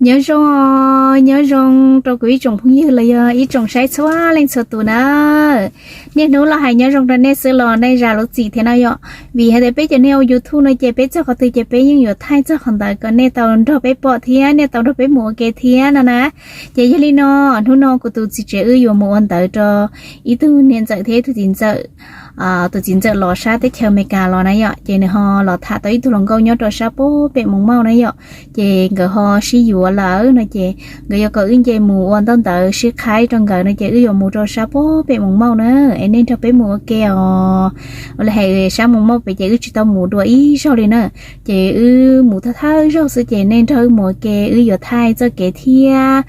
Nyob zoo, nyob zoo rau kuv ib tsoom phooj ywg los yog ib tsoom saib txhua leej txhua tus na. Niaj hnub los hais nyob zoo rau nej xwb los nej zam lub txim thiab na yom. Vim hais tias peb cov neeg ua YouTube no ces peb txog qhov twg ces peb yeej yuav thaij txog qhov ntawd kom nej tau nrog peb pom thiab nej tau nrog peb mus ua ke thiab no na. Ces yog li no, hnub no kuv tus txiv tsev wb yuav mus ua ntawv rau ib tug niam ntxawm thiab ib tug txiv ntxawm. Tus txiv ntxawm los sab teb chaws Amelikas los na yom, ces nws ho los tham tau ib tug hluas nkauj nyob rau sab puag pem Moos Mauj na yom. Ces nkawd ho sib yuav lawm no ces nkawd yuav kom wb nce mus ua ntaub ntawv sib qhaib rau nkawd no ces wb yuav mus rau sab puag pem Moos Mauj na. Es nej nrog peb mus ua ke os. Ua li hais sab Moos Mauj pem ces wb tsis tau mus dua ib zaug li na. Ces wb mus thawj thawj zaug xwb ces nej nrog wb mus ua ke, wb yuav thaij txoj kev thiab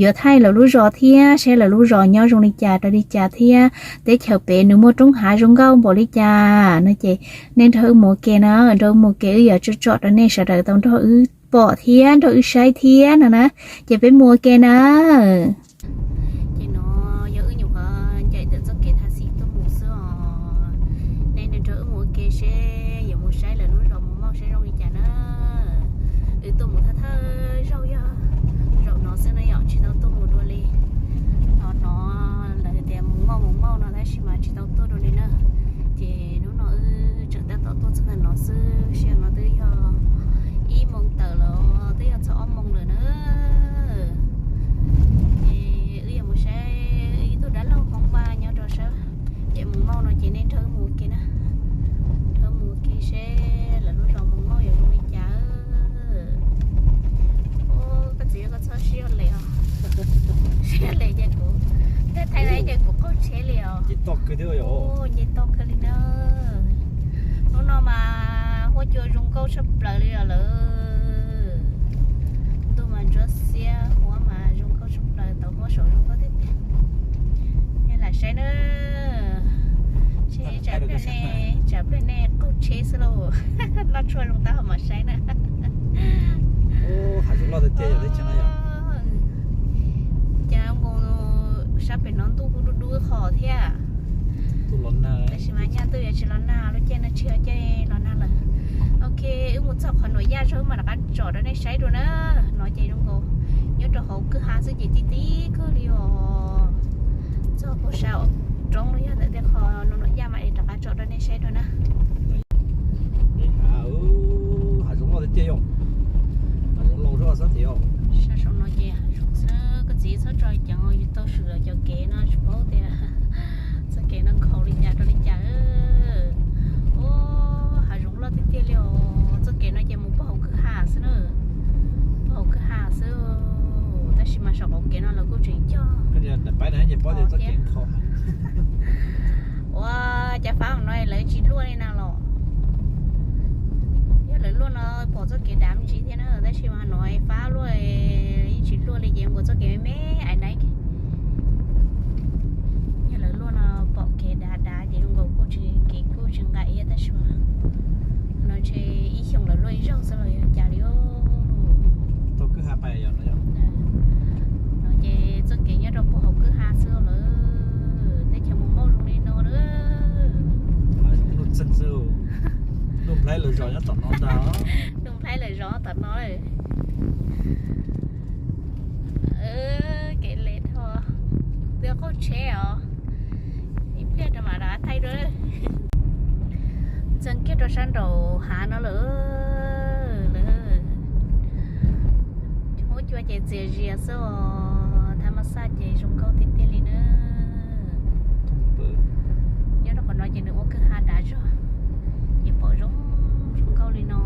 yuav thaij lawv lub zos thiab saib lawv lub zos nyob zoo li cas rau li cas thiab teb chaws pem nws muaj roob hav zoo nkauj npaum li cas no ces nej nrog wb mus ua ke na, nrog wb mus ua ke wb yuav tsom tsom rau nej sawv daws tau nrog wb pom thiab nrog wb saib thiab no na. Ces peb mus ua ke na. Ces no yog wb nyuam qhuav ncaim ntawm txoj kev thav xim tuaj mus xwb os. Nej nrog wb mus ua ke seb yuav mus saib lawv lub zos Moos Mauj saib zoo li cas na. Wb tuaj mus thawj thawj zaug yog zaum no xwb na yom, tsis tau tuaj mus dua li. Hnov hnov lawv tias Moos Mauj Moos Mauj no tab sis mas tsis tau tuaj dua li na. Ces hnub no wb tseem tab tom tuaj txog ntawm no xwb, sij hawm no twb yog ib moos tawm los twb yog txog ob moos lawm na. Ces wb yuav mus saib ib tug dab laug Hmoob Vaj nyob rau sab pem Moos Mauj no ces nej nrog wb mus ua ke na. Nrog wb mus ua ke seb lawv lub zos Moos Mauj yuav zoo li cas. Koj txiv, koj txhob sib le os. Sib le ces kuv, thaij thaij ces kuv qaug tsheb li os. Nce toj kawg li na. Hnub no mas huab cua zoo nkauj tshaj plaws li os lawm. Ntuj mas ntsuab xiab, huab mas zoo nkauj tshaj plaws, tau huab saum zoo nkauj tiag tiag. Nej lam saib na. Tsam pliag nej qaug tsheb xwb lauj. Noj tshuaj zoo tab ho mam saib na. Hav zoov loj tiag tiag yog teb chaws no yog. Cas nkaus sab pem no ntuj kuj dub dub qhov thiab. Tab sis mas nyaj ntuj yuav tsis los nag, lub caij no tsis yog caij los nag lawm. Ok, wb mus txog qhov nuam yaj zog wb mam rov qab tsom rau nej saib dua na. No ces zoo nkaus nyob rau hauv kwj ha xwb ces ti ti kawg li os. Txog puag saum roob los yog ntawm tej qhov nuam yaj mam rov qab tsom rau nej saib dua na. Hav zoov loj tiag tiag yom. Hav zoov laus zog xwb tiag. Sab saum no ces hav zoov xwb, koj txiv txhob tso ceev, yus tau swm los cov kev no tsis paub tias txoj kev no nkhaus li cas rau li cas. Ua, hav zoov loj tiag tiag li os. Txoj kev no ces mus puag hauv kwj ha xwb na. Puag hauv kwj ha xwb. Tab sis mas saum qaum kev no lawv kuj tseem cog. Ua cas fab no lawv tsis luaj li na los? Yog lawv luaj no pom txoj kev dav me ntsis thiab na, tab sis mas no fab luaj yeej tsis luaj li ces nkaus txoj kev me me ais na. Yog lawv luaj no pom kev dav dav ces nkaus kuj tsis, kev kuj tsis nqa iab tab sis mas no ntshe ib xyoos lawv luaj ib zaug xwb los yog cas li. No ces txoj kev nyob rau puag hauv kwj ha xwb lawm. Teb chaws Moos Mauj zoo li no lawm. Nuj Nplhaib lawv zos nyob tom no ntag. Nuj Nplhaib lawv zos tom no. Kev le dhau, twb qaug tsheb os. Ib pliag rau mam rov qab thaij dua. Ntxeev kiag rau sab nraum hav no lawm. Huab cua ces txias zias xwb os, thaj ma xaj ces zoo nkauj tiag tiag li na. Nyob rau qhov no ces nws ua kwj ha dav zog, ces pom zoo, zoo nkauj li no.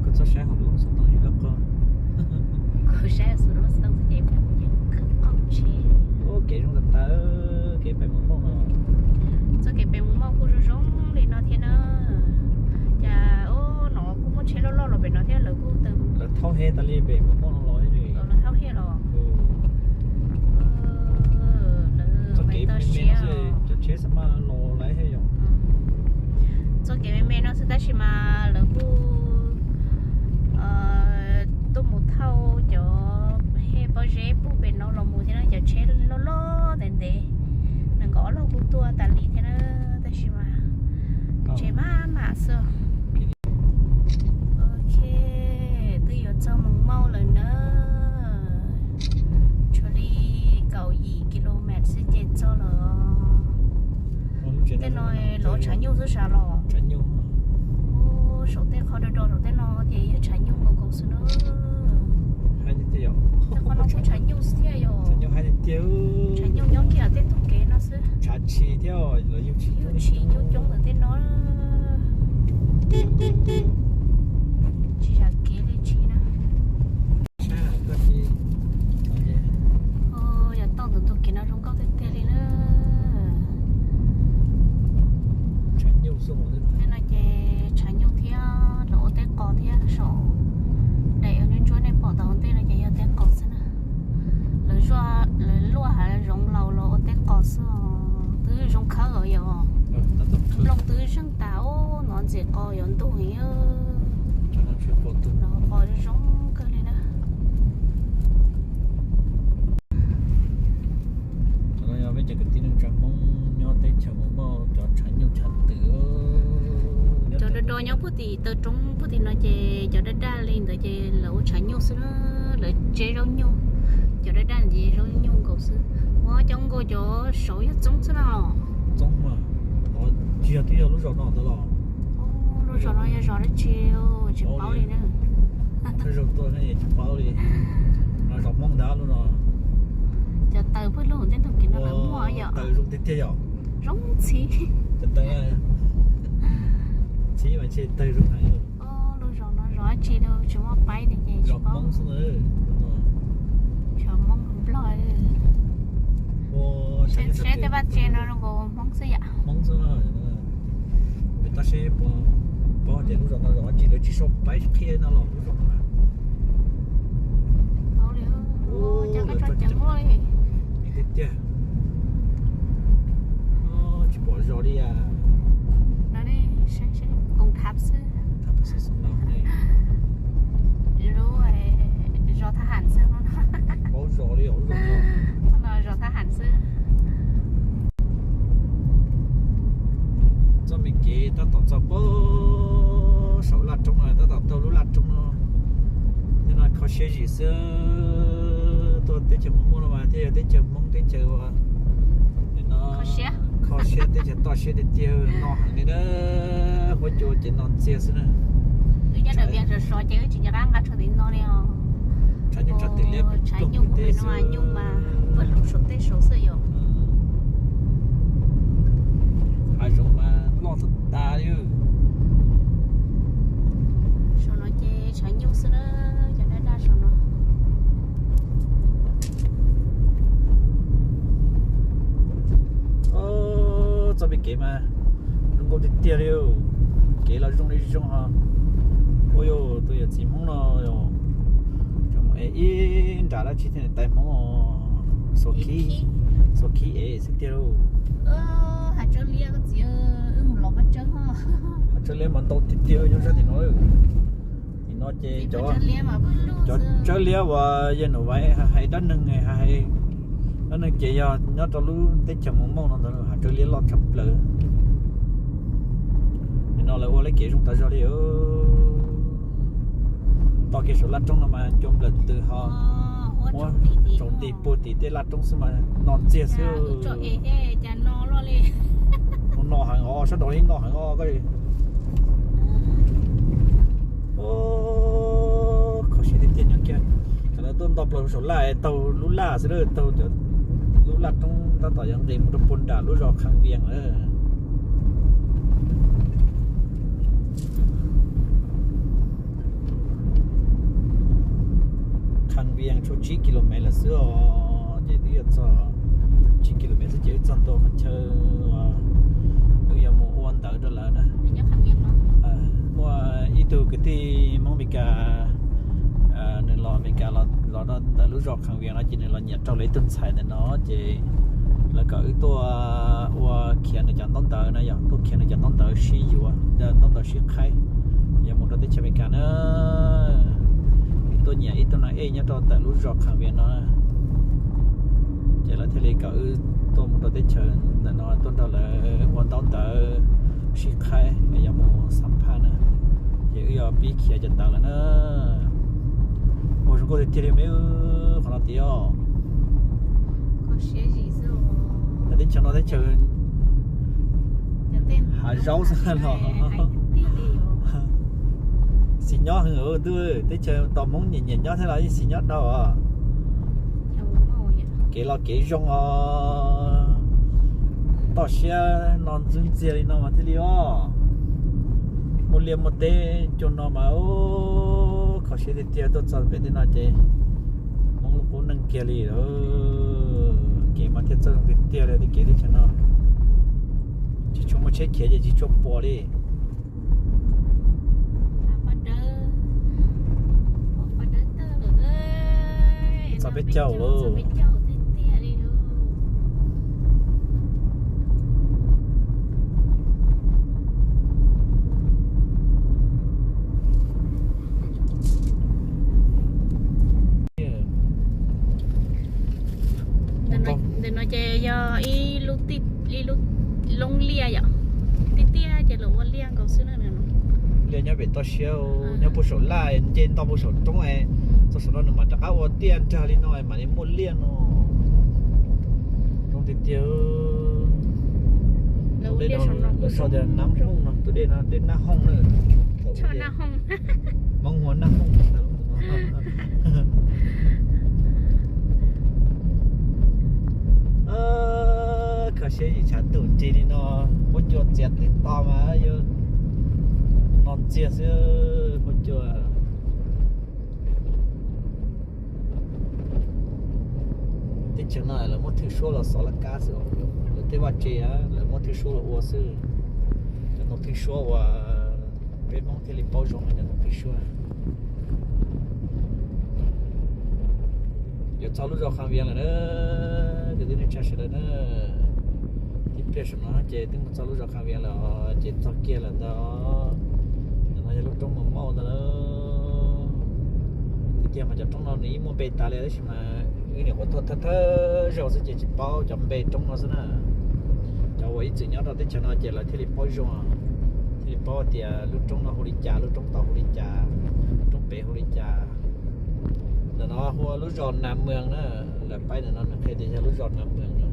Kuv txhob saib hauv lub xov tooj, kuv saib hauv lub xov tooj xwb ces kuv qaug tsheb. Kev zoo tas tas, kev pem Moos Mauj no. Txoj kev pem Moos Mauj kuj zoo zoo li no thiab na. Cas ub no kuj muaj tsheb loj loj los pem no thiab lawv kuj, lawv thaub he tas li pem Moos Mauj no los. Lawv thaub he los. Txoj kev me me no xwb cov tsheb xav maj los lawm thiab yom. Txoj kev me me no xwb tab sis mas lawv kuj tuaj mus thauj cov he pob zeb puag pem no los mus thiab na, cov tsheb loj loj ntev ntev, nees nkaum ob lub kuj tuaj tas li thiab na, tab sis mas tsheb maj mam xwb. Do do saum tej no ces yog tshav nyuj nkaus nkaus xwb na. Tej qhov no kuj tshav nyuj xwb thiab yom. Tshav nyuj nyob kiag tej ntug kev no xwb. Tshav tshis thiab, yug tshis coob coob ntawm tej no. Tsis zam kev li tshis na. Yog tau ntawm ntug kev no zoo nkauj tiag tiag li na. Tej no ces tshav nyuj thiab, lawv ua teb qos thiab saum daim ntsuab nej pom tau ntej no ces yog teb qos xwb na. Lawv luaj hav zoov laus los ua teb qos xwb, twb zoo khawb os yog. Nplooj twb zeeg tas ub, nov ntxim qos yuav ntug heev. Qos zoo kawg li na. Cov no yog peb cov kwv tij neej tsa Hmoob nyob teb chaws Mus Mauj cov tshav nyuj tshav twm. Cov do do nyob puag tim taw roob puag tim no ces cov daj daj li ntawd ces lawv ua tshav nyuj xwb na, lawv tseb zaub nyuj. Cov daj daj ces zaub nyuj nkaus xwb. Ua cov nkaus cov saud yog txoob xwb no. Txoob mas, tsis yog twb yog lub zos no ntawd los? Lub zos no yog zos dab tsi tsis paub li na. Thawj zaug tuaj ne tsis paub li. No zos Hmoob ntag lub no. Cov taws puag lub tej ntug kev no lawv muaj yom. Taws zoo tiag tiag yom. Zoo txhiv. Cov taws txhiv mas ntshe taws zoo heev. Lub zos no zos dab tsi tsis muaj paib li ces zos Hmoob xwb. Zos Hmoob Nplog. Saib tej vaj tse no zoo nkaus Hmoob xwb yam. Hmoob xwb. Peb tab sis paub tias lub zos no zos dab tsi lawv tsis sau paib qhia no los lub zos no. Tiag tiag. Tsis pom zos li as. Koom thab xwb. Lub zos thab ham xwb. Paub zos li os. Zos thab ham xwb. Txoj me kev tab tom txog puag saum laj roob no, tab tom taug lub laj roob no. Nim no kho siab zim xwb, tuaj teb chaws Mus Mauj no mas thiaj yog teb chaws Hmoob teb chaws uas nim no kho siab teb chaws toj siab tiag tiag, no heev li na. Huab cua ces no ntxiag xwb na. Wb nyob ntawm Vias sov sov ces wb tsis nco qab nqa tsho tim no li os. Tshav nyuj tshav twm liab ploog tej xwb. Nyuj mas puag lub saum tej saud xwb yom. Hav zoov mas loj tas tas li. Saum no ces tshav nyuj xwb na, cov daj daj saum no. Txoj me kev mas zoo nkauj tiag tiag li. Kev los zoo li zoo ho. Ua yog tus yawm txiv Hmoob no, ib nram dab tsi thiaj li tais Hmoob, xuas khib es xwb tiag lauj. Hav tsawb liab mas ntau tiag tiag nyob sab tim no. Tim no ces cov tsawb liab uas yawg Nus Vais hais dab neeg, hais dab neeg ces yog nyob rau lub teb chaws Mus Mauj no ntawd, hav tsawb liab loj tshaj plaws. Nim no lawv ua lub kev zoo tas zog li. Tos kiag saum laj roob no mas cua nplawm tws ho muab tsaus nti puag tim tej laj roob xwb mas no ntxiag xwb. Mus no heev os, sab nraud li no heev os. Kho siab tiag tiag nyob kiag. Thaum lawv tuaj nto plaws saum laj taug lub laj xwb, taug cov lub laj roob tab tom yuav nqis mus rau puag nram lub zos Kham Vias lawm. Kham Vias tshuav tsib ki lo mev lawm xwb os, ces twb yuav txog tsib ki lo mev xwb ces wb txog ntua qhov chaw wb yuav mus ua ntawv rau lawv na. Muaj ib tug kwv tij Hmoob Amelikas, nws los Amelikas los rau ntawm lub zos Kham Vias no ces nws los nyiam rau lawv ib tug ntxhais ntawm no ces lawv kom wb tuaj ua khiav nws cov ntaub ntawv na, yog tuaj khiav nws cov ntaub ntawv sib yuav, ntaub ntawv sib qhaib, yuav mus rau teb chaws Amelikas na. Tuaj nyiam ib tug nas ej nyob rau ntawm lub zos Kham Vias no, ces lawv thiaj li kom wb tuaj mus rau teb chaws ntawm no tuaj nrog lawv ua ntaub ntawv sib qhaib, yuav mus xam phaj na, ces wb yuav pib khiav cov ntawv lawm na. Ua zoo nkauj tiag tiag li me, qhov no tiag. Teb chaws no teb chaws hav zaub xwb los. Nyob heev ntuj, teb chaws tau Hmoob nyiam nyiam nyob thiab los yeej xis nyob dhau os. Kev los kev zoo os. Toj siab no ntxwb ntxiag li no mas thiaj li os. Muaj liaj muaj teb cuag no mas kho siab tiag tiag. Tuaj txog pem tej no ces Hmoob lub qub neej kiag li lawm. Kev mas thiaj txawj zoo tiag tiag li tej kev teb chaws no. Tsis tshua muaj tsheb khiav ces tsis tshua pom li. Txog peb caug lauj. Ntawm no ces yog ib lub, ib lub loob liaj yom, tiaj tiaj ces lawv ua liaj nkaus xwb na. Liaj nyob pem toj siab, nyob puag saum laj nce nto puag saum roob, txog saum no nws mam rov qab ua tiaj nrag li no mam li muaj liaj no. Zoo tiag tiag. Lawv sau tias Nab Hooj no, tus dej no dej Nab Hooj na. Hmoob hu ua Nab Hooj. Kho siab yim tshav ntuj nrig li no, huab cua txias twb to mas yuav no ntxiag xwb huab cua. Teb chaws no lawv muab thwj suab los xov laj kab xwb, lawv tej vaj tse lawv muab thwj suab los ua xwb. Cov no thwj suab uas peb Hmoob thiaj li paub zoo cov no thwj suab. Yuav txog lub zos Khav Vias lawm na, kwv tij neej tsa sawv daws na. Tib pliag saum no ces twb mus txog lub zos Khav Vias lawm, ces txog kiag lawm ntag. Ntawm no yog lub roob Mus Mauj ntag lauj. Tiag tiag mas cov roob no nws yeej muaj npe tas li tab sis mas wb nyuam qhuav tuaj thawj thawj zaug xwb ces tsis paub cov npe roob no xwb na. Cov uas ib txwm nyob rau teb chaws no ces lawv thiaj li paub zoo, thiaj li paub tias lub roob no hu li cas, lub roob tod hu li cas, roob pem hu li cas. Ntawm no hu ua lub zos Nas Mws na, lawv paub ntawm no nws qhia tias yog lub zos Nas Mws no.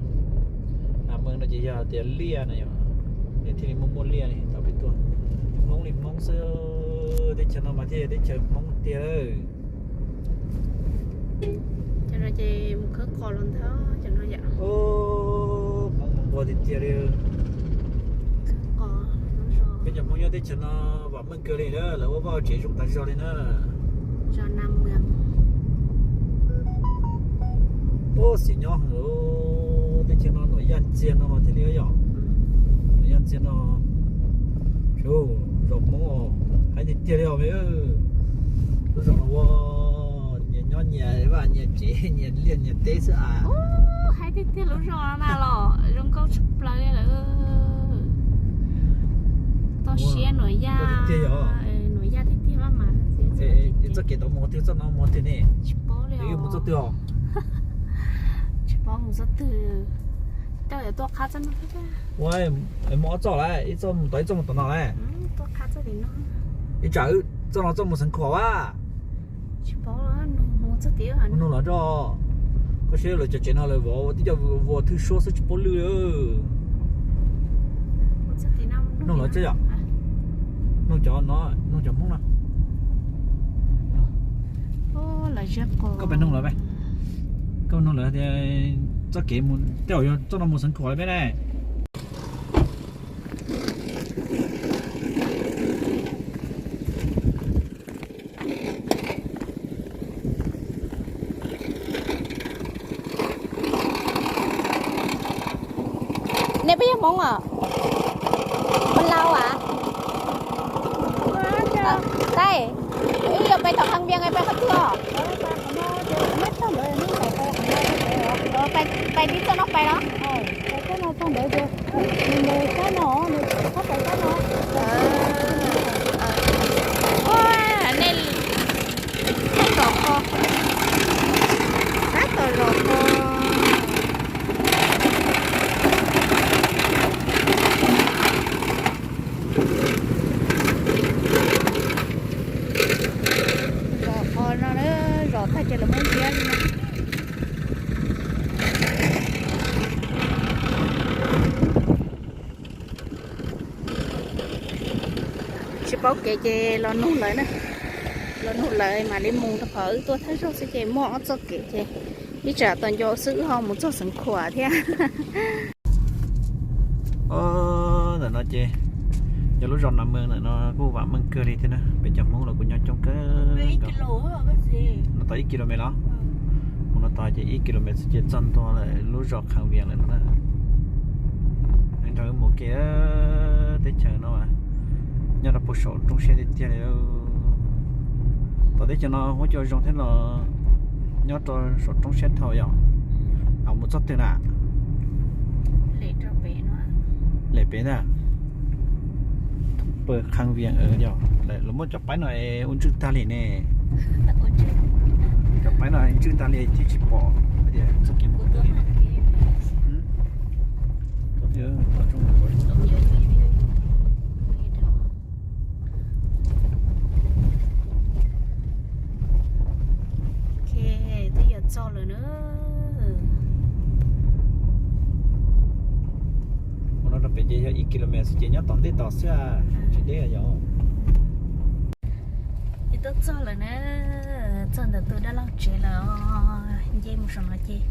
Nas Mws no ces yog tias liaj na yom, nws thiaj li muaj muaj liaj li tau peb tuaj. Hmoob li Hmoob xwb, teb chaws no mas thiaj yog teb chaws Hmoob tiag. Cov no ces mus khawb qos los ntag cov no yom. Hmoob npua tiag tiag li. Peb cov Hmoob nyob teb chaws no vam meej kawg li na, lawv ua vaj tsev zoo tas zog li na. Ub, xis nyob heev, teb chaws no nuam yaj ntxiag no mas thiaj li yom. Nuam yaj ntxiag no, zos Hmoob, haib tiag tiag li os. Lub zos no ua nyias nyob nyias vaj nyias tsev nyias liaj nyias teb xwb as. Haib tiag tiag lub zos no na los zoo nkauj tshaj plaws li lawm. Toj siab nuam yaj, nuam yaj tiag tiag maj mam. Txoj kev tod mus qhov twg, txoj no mus qhov twg ne? Tsis paub li os. Mus txoj twg os? Tsis paub mus txoj twg. Coj yuav tuaj qhab txoj no. Ua, mus ob txoj lawm, ib txoj mus tod ib txoj mus tom no lawm. Ib tsam wb txoj no txoj mus Xeev Khuam a. Nug lawv, koj saib lawv cov tsev no lawv vov tib co vuas thwj suab xwb tsis paub lwj. Nug lawv tseeb yom. Nug cov no, nug cov Hmoob no. Koj pab nug lawv, koj nug lawv tias txoj kev mus, tej zaum yog txoj no mus Xeev Khuam lawm peb ne. Nej peb yog Hmoob os? Pab Lau as? Taij, wb yuav pais tom Kham Vias, pais qhov twg os? Pais tib txoj no pais los? Nej tab tom zos ko. Zos qhov no, zos tag ces lawv muab ntiab li no. Tsis paub kev ces los nug lawv na. Los nug lawv mam li mus rau qhov wb tuaj thawj zaug xwb ces muaj ob txoj kev ces ib tsam tos nco xwb wb ho mus txog Xeev Khuam thiab. Ntawm no ces yog lub zos Nam Mees, ntawm no kuj vam meej kawg li thiab na, peb cov Hmoob los kuj nyob coob kawg. No tod ib kis lus mev los? Mus no tod ces ib kis lus mev xwb ces txog ntua lawm lub zos Kham Vias lawm no na. Nrog wb mus ke, teb chaws no nyob rau puag saum roob siab tiag tiag li. Tom teb chaws no huab cua zoo thiab los nyob rau saum roob siab dhau yom. Mus txog twg na? Lem pem ntag. Pw Kham Vias yog lawv muab cov paib no ua ntswj tag li ne. Cov paib no ntswj tag li thiaj tsis pom tias txoj kev mus twg li. Ok, twb yuav txog lawm na. Mus no rau pem ces yog ib kis lus mev xwb ces nyob tom ntej tod xwb, tsis deb yom. Ces twb txog lawm na, txog ntawm tus dab laug tsev lawm. Nce mus saum no ces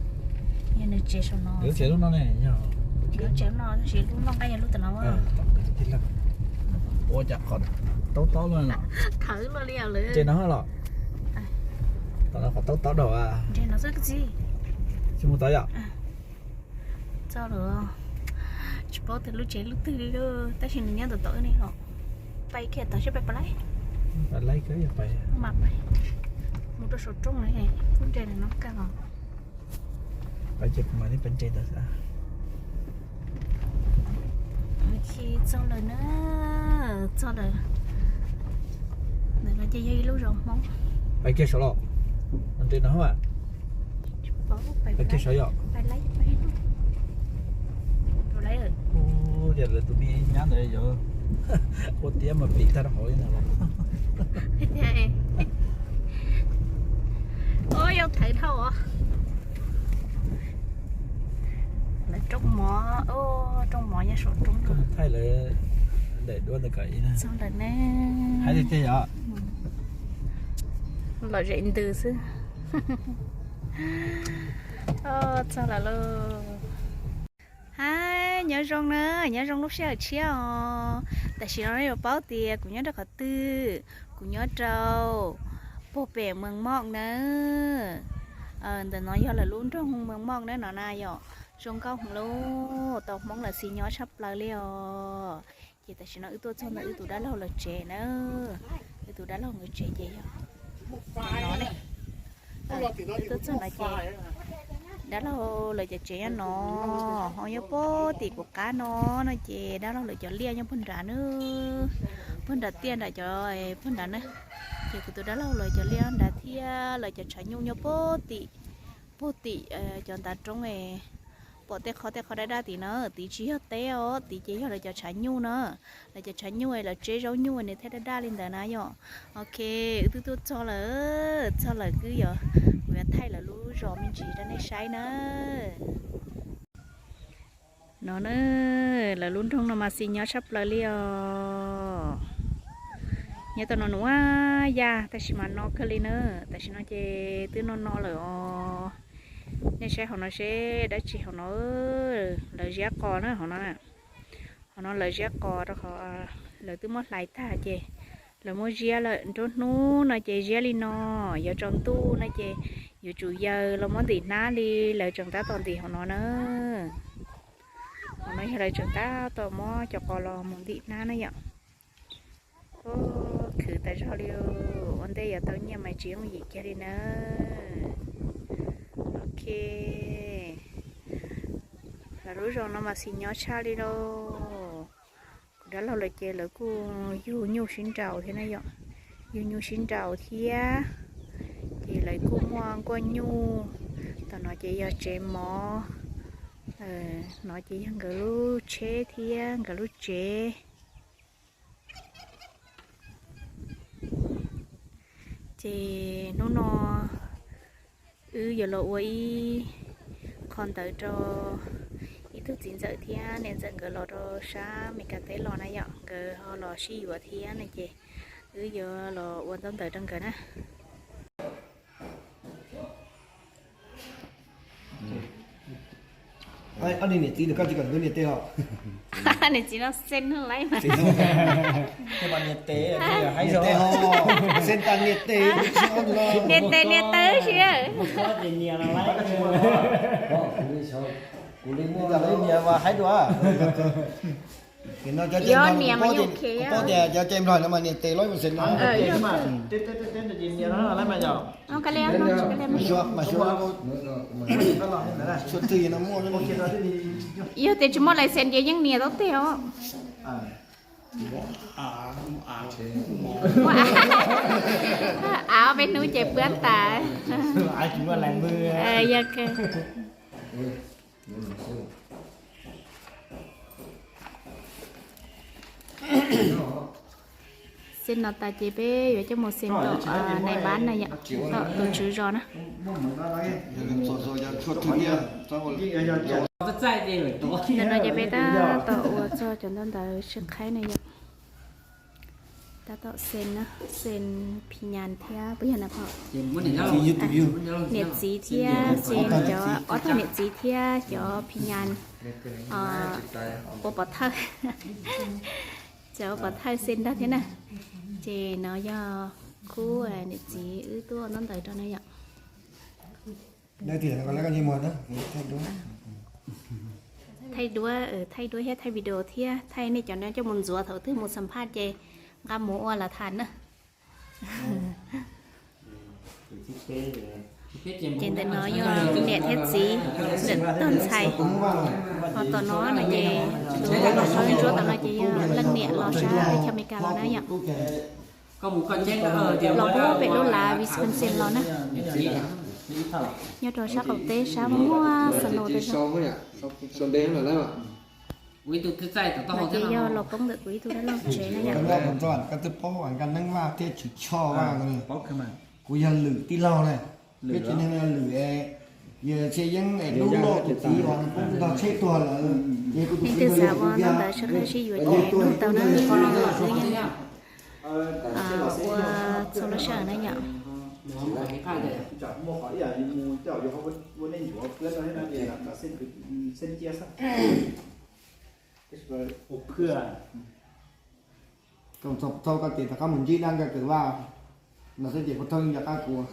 yog nws tsev saum no. Lub tsev lub no ne, yog lub tsev no, tab sis lub noj nqaij yog lub tom no. Ua cas qhov taub taub luaj no? Thawv luaj li os lawm. Ntshe no los? Tom no qhov taub taub dhau. Ntshe no xwb txiv. Tsis mus tod yom? Txog lawm. Tsis paub tias lub tsev lub twg li lauj, tab sis nws nyob tom tom wb ne los. Pais kiag tod seb pais puas laib. Pais laib kawg, pais. Mas pais mus rau saum roob lawm, kuj nres no kawg os. Pais ces kuv mam li pais nres ntawd xwb. Txog lawm na, txog lawm. Ntawm no ces yog ib lub zos Hmoob. Pais kiag saum los? Nres no. Pais kiag saum yom? Ua cas lawv tus me nyab ntawd yuav ua tiab mas pim tag rau hauv li ntawd los? Ua yog thawv dhau os. Lawv rooj mov, rooj mov nyob saum roob. Thaij lawv daim duab ntawd kom ib txog ntawm ne. Hais tiag tiag yom? Lom zem ntws xwb. Txog lawm lauj. Hais nyob zoo na, nyob zoo lub sij hawm tshiab os. Tam sim no yuav paub tias kuv nyob rau qhov twg, kuv nyob rau puag pem Mees Moj na. Ntawm no yog lawv lub nroog Mees Moj na no na yom. Zoo nkauj heev lauj, tau Hmoob lawv xis nyob tshaj plaws li os. Ces tam sim no wb tuaj txog ntawm wb tus dab laug lawv tsev na. Wb tus dab laug nkawd tsev ces yog no ne. Wb tuaj txog no ces dab laug lawv cov tsev nyob no, ho nyob puag tim kuv qab no, no ces dab laug lawv cov liaj nyob puag nrad na, puag nrad tiaj nrad cov puag nrad na. Ces kuv tus dab laug lawv cov liaj nrad thiab lawv cov tshav nyuj nyob puag tim, puag tim cov ntav roob es pom tej qhov tej qhov daj daj tim na, tid tsis yog teb os, tid ces yog lawv cov tshav nyuj na. Lawv cov tshav nyuj es lawv tseb zaub nyuj nws thiaj daj daj li ntawd na yom. Ok, wb twb tuaj txog lawm, txog lawm kuv yuav, kuv yuav thaij lawv lub zos me ntsis rau nej saib na. No na, lawv lub nroog no mas xis nyob tshaj plaws li os. Nyob tau no nuav ya, tam sim mas no kawg li na. Tam sim no ces twb no no lawm os. Nej saib hauv no seb dab tsi hauv no, lawv ziab qos na hauv no. Hauv no lawv ziab qos rau qhov lawv twb muab hlais tag ces lawv muab ziab lawm. Nruab hnub no ces ziab li no, yuav tsaus ntuj no ces yuav tsum yawg los muab ntim hnab li lawv tseem tab tom ntim hauv no na. Hauv no yog lawv tseem tab tom muab cov qos los mus ntim hnab na yom. Khwv tas zog li, ua ntej yuav tau nyiaj mas tsis yooj yim kiag li na. Ok, lawv lub zos no mas xis nyob tshaj li lauj. Kuv dab laug lawv ces lawv kuj yug nyuj sib nraus thiab na yom, yug nyuj sib nraus thiab. Ces lawv kuj muaj nkuaj nyuj. Tom no ces yog tsev mov, no ces yog nkawd lub tsheb thiab nkawd lub tsev. Ces hnub no wb yuav los ua ib qho ntawv rau ib tug txiv ntxawm thiab niam ntxawm nkawd los rau sab Meskas teb los na yom, nkawd ho los sib yuav thiab na ces Wb yuav los ua ntaub ntawv rau nkawd na. Ob niag niam txiv ntawm koj tsis kom nkawd nias tes os? Niam txiv no xeeb laib mas. Nias tes os, xeeb tas nias tes. Nias tes nias taw si. Kuv li muaj nias mas haib dua. Yog nias mas yog kuv paub tias cov cai Nplog no mas nias tes lawm mas xeeb no. Yog tias tsis muaj license ces yeej nias tau tej os. Av peb hnub ces puab tas. Yog kawg. Xeem no tas ces peb yuav coj mus xeem tom nais npab na yom, tom tus tswv zos na. Ntawm no ces peb tab tom ua txog cov ntaub ntawv sib qhaib na yom. Tab tom xeem na, xeem phi nyas thiab puas yog na phom? Niam txiv thiab xeem cov ob tug niam txiv thiab cov phi nyas ua pov thawj. Cov ua pov thawj xeem ntag thiab na. Ces no yog khub niam txiv wb tuaj ntaub ntawv rau na yom. Thaij duab, thaij duab thiab thaij video thiab thaij nej cov no coj mus ntxuav thaum twg mus xam phaj ces nqa mus ua las tham na. Ces ntawm no yog niam thiab txiv, ntawm tog ntxhais. Ho tom no no ces tus ntsuab tom no ces yog leej niam los sab teb chaws Amelikas los na yom. Los pub pem lub lav Wisconsin los na. Nyob rau sab qaum teb sab muaj snow tas zog. Ces yog los poob ntawm kuv ib tug dab laug tsev na yom. Koj twb paub Nkaj Neeb Vaj thiab Tswv Tshoj Vaj, kuv yog Lwm tij laug na. Peb tsev neeg no Lwm, yog Tshaj Yeeb es Dub Lauj tus txiv uas nws poob ntog tsheb tuag lawm. Leej twg xav ua ntaub ntawv sib qhaib sib yuav ces nug tau na. Ua txhua lub sij hawm na yom. Thaum koj tias rov qab mus ntsib dab Nkaj Kawm Vaj no xwb ces puas thaub nco qab kuv.